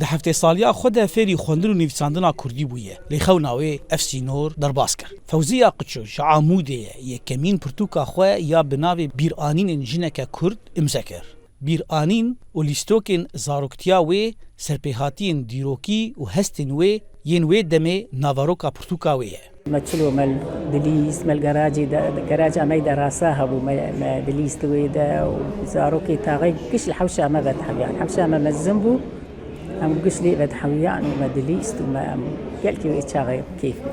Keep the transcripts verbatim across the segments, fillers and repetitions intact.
Di heftê saliya xwe de fêrî xwendin û nivîsandina kurdî bûye, lê xewna wê ev sînor derbas kir. Fewziya Qiço ji Amûdê ye, yekemîn pirtûka xwe ya bi navê Bîranînên Jineke Kurd imze kir. Bîranîn û lîstokên zaroktiya wê, serpêhatiyên dîrokî û hestên wê yên wê demê naveroka pirtûka wê ye. Me çilo me dilîst, me li geracê de, geraca me yê derasa hebû, me, me dilîst wê de û zarokê taxê giş li hewşa me vedihewiyan. Hewşa me mezin bû, em giş lê vedihewiyan û me dilîst û me em gelkî wê çaxê kêf bû.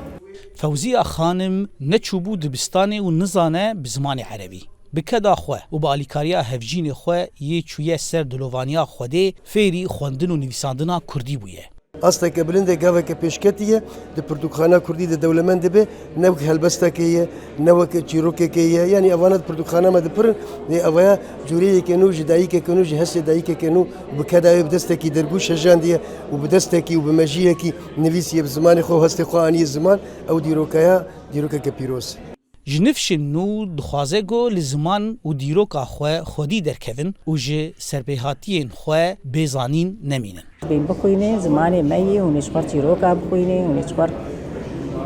Fewziya Xanim neçûbû dibistanê û nizane bi zimanê erebî. Bi keda xwe û bi alîkariya hevjînê xwe yê çûye ser dilovaniya Xwedê, fêrî xwendin û nivîsandina kurdî bûye. Asteke bilind e, gaveke pêşketî ye. Di pirtûkxana kurdî de dewlemend dibe, ne wek helbestekê ye, ne wek çîrokekê ye. Yanî evana di pirtûkxana me de pir in. Lê evaya cûreyeke nû ji dayikeke nû, ji hestê dayikeke nû bi keda wê bi destekî dergû şejandiye û bi destekî û bi mejiyekî nivîsiye, bi zimanê xwe û hestê xwe aniye ziman. Ew dîrokaya, dîrokeke pîroz e. Ji nifşên nû dixwaze ku li ziman û dîroka xwe xwedî derkevin û ji serpêhatiyên xwe bê zanîn nemînin. Bên bixwînin, zimanê me yê, hûn ê ji xwe re çîroka bixwînin, hûn ê ji xwe re,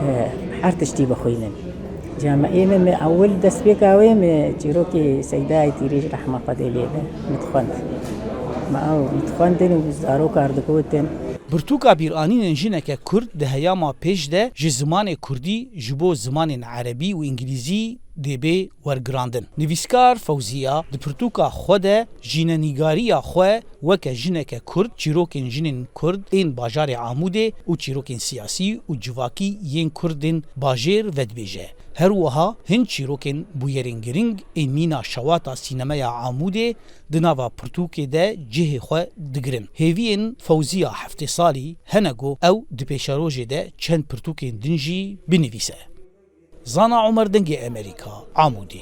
e, her tiştî bixwînin. Ca me ê me, me ewil destpêka wê me çîrokê Seydayê Tîrêj rehma Xwedê lê be, min dixwend. Me ew min dixwendin û zarokar digotin. Pirtûka Bîranînên Jineke Kurd di heyama pêş de ji zimanê kurdî ji bo zimanên erebî û îngilîzî dê bê wergirandin. Nivîskar Fewziya di pirtûka xwe de jînenîgariya xwe weke jineke kurd, çîrokên jinên kurd ên bajarê Amûdê û çîrokên siyasî û civakî yên kurd ên bajêr vedibêje. Her wiha hin çîrokên bûyerên girîng ên mîna şewata sînemeya Amûdê di nava pirtûkê de cihê xwe digirin. Hêviyên Fewziya heftê salî hene ku ew di pêşerojê de çend pirtûkên din jî binivîse. Zana Omer, Dengê Emerîka, Amûdê.